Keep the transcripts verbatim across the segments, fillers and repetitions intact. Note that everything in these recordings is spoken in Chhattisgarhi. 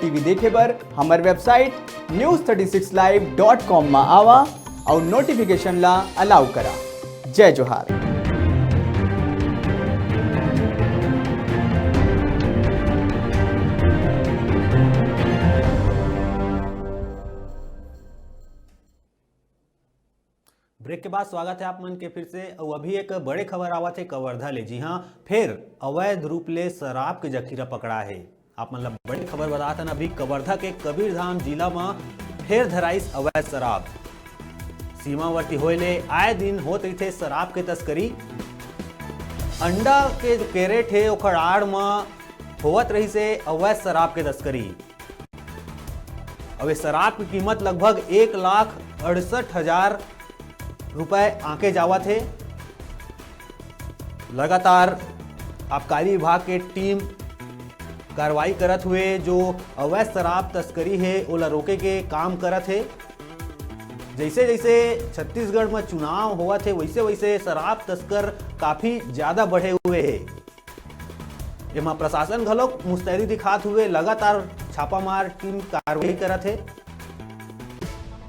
टीवी देखे बर हमर website news thirty six live dot com म आवा अउ नोटिफिकेशन ला अलाउ करा। जय जोहार। ब्रेक के बाद स्वागत है आप मन के फिर से। अउ अभी एक बड़े खबर आवत है कवर्धा ले। जी हाँ, फिर अवैध रूप ले शराब के जखीरा पकड़ा है। आप मन ला बड़े खबर बतात हन, अभी कवर्धा के कबीरधाम जिला म फिर धराइस अवैध शराब। सीमावर्ती होए ले आए दिन होत रहिथे शराब के तस्करी। अंडा के जो कैरेट है ओकर आड़ म होवत रहिसे अवैध शराब के तस्करी। अब ये शराब की कीमत लगभग एक लाख अड़सठ हजार रुपए आंके जावत हे। लगातार आबकारी विभाग के टीम कार्रवाई करत हुए जो अवैध शराब तस्करी हे ओला रोके के काम करत हे। जैसे जैसे छत्तीसगढ़ में चुनाव होवत हे वैसे वैसे शराब तस्कर काफी ज्यादा बढ़े हुए हे। एमा प्रशासन घलोक मुस्तैदी दिखात हुए लगातार छापामार टीम कार्रवाई करत हे।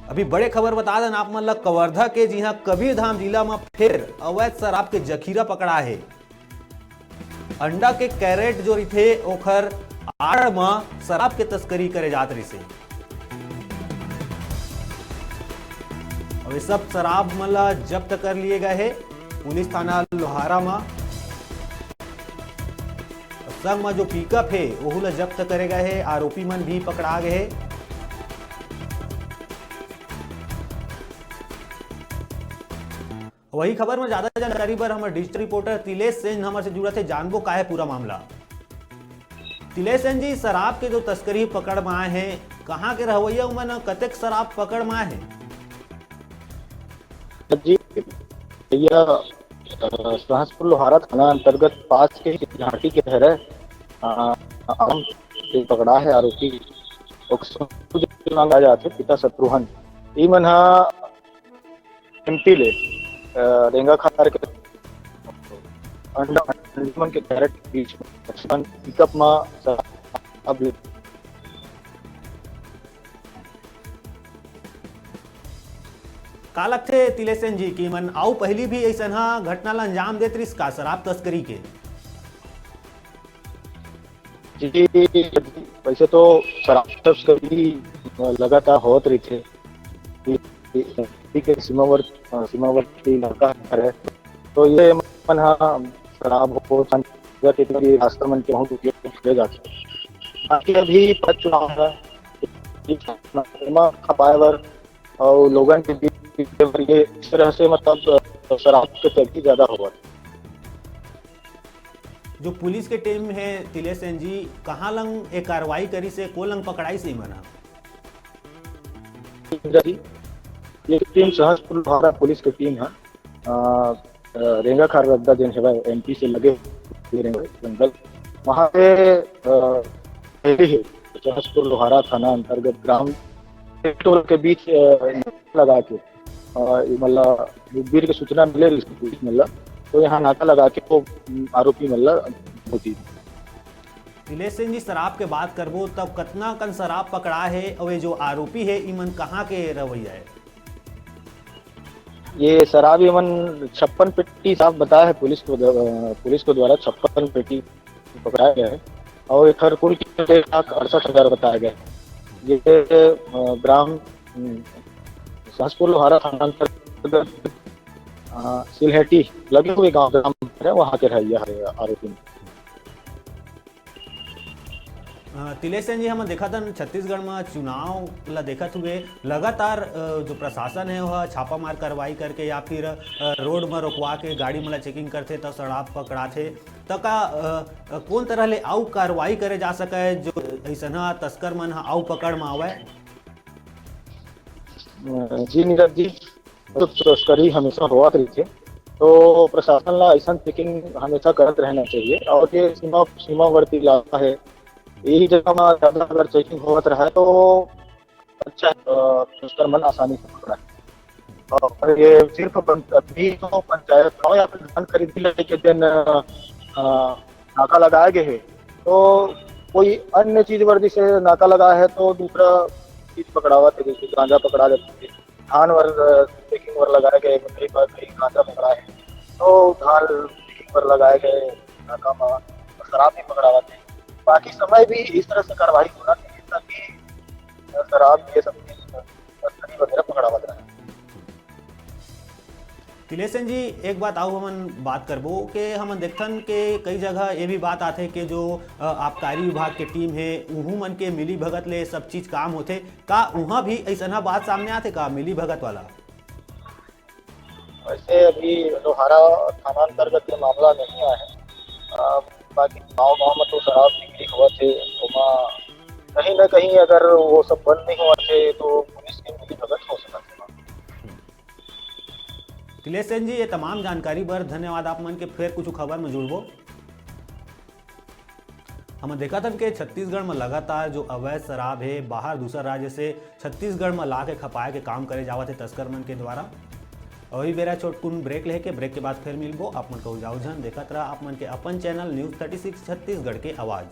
अभी बड़े खबर बता देन आप मन ल कवर्धा के, जिहां कबीरधाम जिला म फेर अवैध शराब के जखीरा पकड़ा हे। अंडा के कैरेट जो रहिथे ओखर आड़ म शराब के तस्करी करे जात रहिसे। अब ये सब शराब मन ला जब्त कर लिए गए हे पुलिस थाना लोहारा म। संग म जो पिकअप हे ओहू ला जब्त करे गए हे, आरोपी मन भी पकड़ा गए हे। वही खबर में ज्यादा जानकारी बर हमर डिजिटल रिपोर्टर तिलेश सेन हमर से जुड़त हे, जानबो का हे पूरा मामला। तिलेश सेन जी, शराब के जो तस्करी पकड़ में आए हे, कहाँ के रहवैया उमन, कतेक शराब पकड़ में आए हे? जी, भैया, अ, सहसपुर लोहारा थाना अंतर्गत पास के घाटी के हरे, अ, आम के पकड़ा हे आरोपी। ओक्सोजन मांगा जाथे पिता शत्रुघ्न। ई मन ह एमपी ले, अ, रेंगा खार के अंडा, अंडमान के कैरेट के बीच में पिकअप में शराब ले का लगथे तिलेशन जी कि मन अउ पहिली भी अइसन ह घटना ल अंजाम देत रिस का शराब तस्करी के? जी, वैसे तो शराब तस्करी लगातार होत रहिथे। के सीमावर्ती सीमावर्ती इलाका हरे, तो ये मन ह शराब हो संगत इत्यादि रास्ता मन के बहुत उपयोग करे जाथे। बाकी अभी पद चुनाव है, एमा खपाए बर और लोगन के बीच ये इस तरह से मतलब शराब के तस्करी ज्यादा होवत। जो पुलिस के टीम है तिलेशन जी, कहाँ लंग ए कार्रवाई करी से, को लंग पकड़ाई से मन ह? ये टीम सहसपुर लोहारा पुलिस की टीम है। अ, अ, रेंगा खार रद्दा जेन हेवय एमपी से लगे हुए रेंगा जंगल, वहाँ पे, अ, पहले ही सहसपुर लोहारा थाना अंतर्गत ग्राम टोल के बीच, अ, लगा के, अ, ये मतलब बीर के सूचना मिले रहिस पुलिस मन ला, तो यहाँ नाका लगा के वो, उम, आरोपी मन ला धोती। तिलेशन जी, शराब के बात करबो तब कतना कन शराब पकड़ा है और ये जो आरोपी है इमन कहाँ के रहवैया है? ये शराब ये मन छप्पन पेटी शराब बताया है पुलिस को, अ, पुलिस को द्वारा छप्पन पेटी पकड़ाया गया है और एखर कुल कीमत एक लाख अड़सठ हजार बताया गया है। ये, अ, ग्राम, उम, सहसपुर लोहारा थाना अंतर्गत, अ, सिलहेटी लगे हुए गांव ग्राम है, वहाँ के रहैया है आरोपी। अ, तिलेशन जी, हम देखत हन छत्तीसगढ़ में चुनाव ला देखत हुए लगातार, अ, जो प्रशासन है वह छापामार कार्रवाई करके या फिर, अ, रोड में रोकवा के गाड़ी मन ला चेकिंग करथे तब शराब पकड़ाथे, त का, अ, अ, कौन तरह ले अउ कार्रवाई करे जा सके जो ऐसना तस्कर मन ह अउ पकड़ में आवे? जी नीरज जी, तो तस्करी हमेशा होवत रहिथे, तो प्रशासन ला ऐसन चेकिंग हमेशा करत रहना चाहिए। और ये सीमा सीमावर्ती इलाका है, यही जगह में ज्यादा अगर चेकिंग होवत रहे तो अच्छा, अ, तस्कर मन आसानी से पकड़ा। और ये सिर्फ पं-, अभी तो पंचायत चुनाव या फिर धान खरीदी लेके दिन, अ, अ, नाका लगाए गए हैं, तो कोई अन्य चीज बर जैसे नाका लगा है तो दूसरा चीज पकड़ावत है, जैसे गांजा पकड़ा जाता है, धान बर चेकिंग बर लगाए गए, कई बार कहीं गांजा पकड़ा है तो धान चेकिंग बर लगाए गए नाका में शराब भी पकड़ावत है। बाकी समय भी इस तरह से कार्रवाई होना चाहिए ताकि शराब ये सब चीज तस्करी वगैरह पकड़ावत रहे। तिलेशन जी, एक बात आऊ हमन बात करबो कि हमन देखथन के कई जगह ये भी बात आथे कि जो अ, आबकारी विभाग के टीम है, उहू मन के मिली भगत ले सब चीज काम होथे। का उहाँ भी ऐसना बात सामने आथे का, मिली भगत वाला? वैसे अभी लोहारा थाना अंतर्गत ये मामला नहीं आया है। अ, बाकी गांव गांव में तो शराब बिक्री हुआ थे, ओमा कहीं ना कहीं अगर वो सब बंद नहीं हुआ थे तो पुलिस के मिली भगत हो सकता था। तिलेशन जी, ये तमाम जानकारी बर धन्यवाद। आप मन के फिर कुछ खबर में जुड़बो। हमन देखत हन के छत्तीसगढ़ में लगातार जो अवैध शराब है, बाहर दूसर राज्य से छत्तीसगढ़ में ला के खपाए के काम करे जावत है तस्कर मन के द्वारा। अभी बेरा छोटकुन ब्रेक लेके, ब्रेक के बाद फिर मिलबो। आप मन कहू जाऊ झन, देखत रहा आप मन के अपन channel news thirty six Chhattisgarh के आवाज़।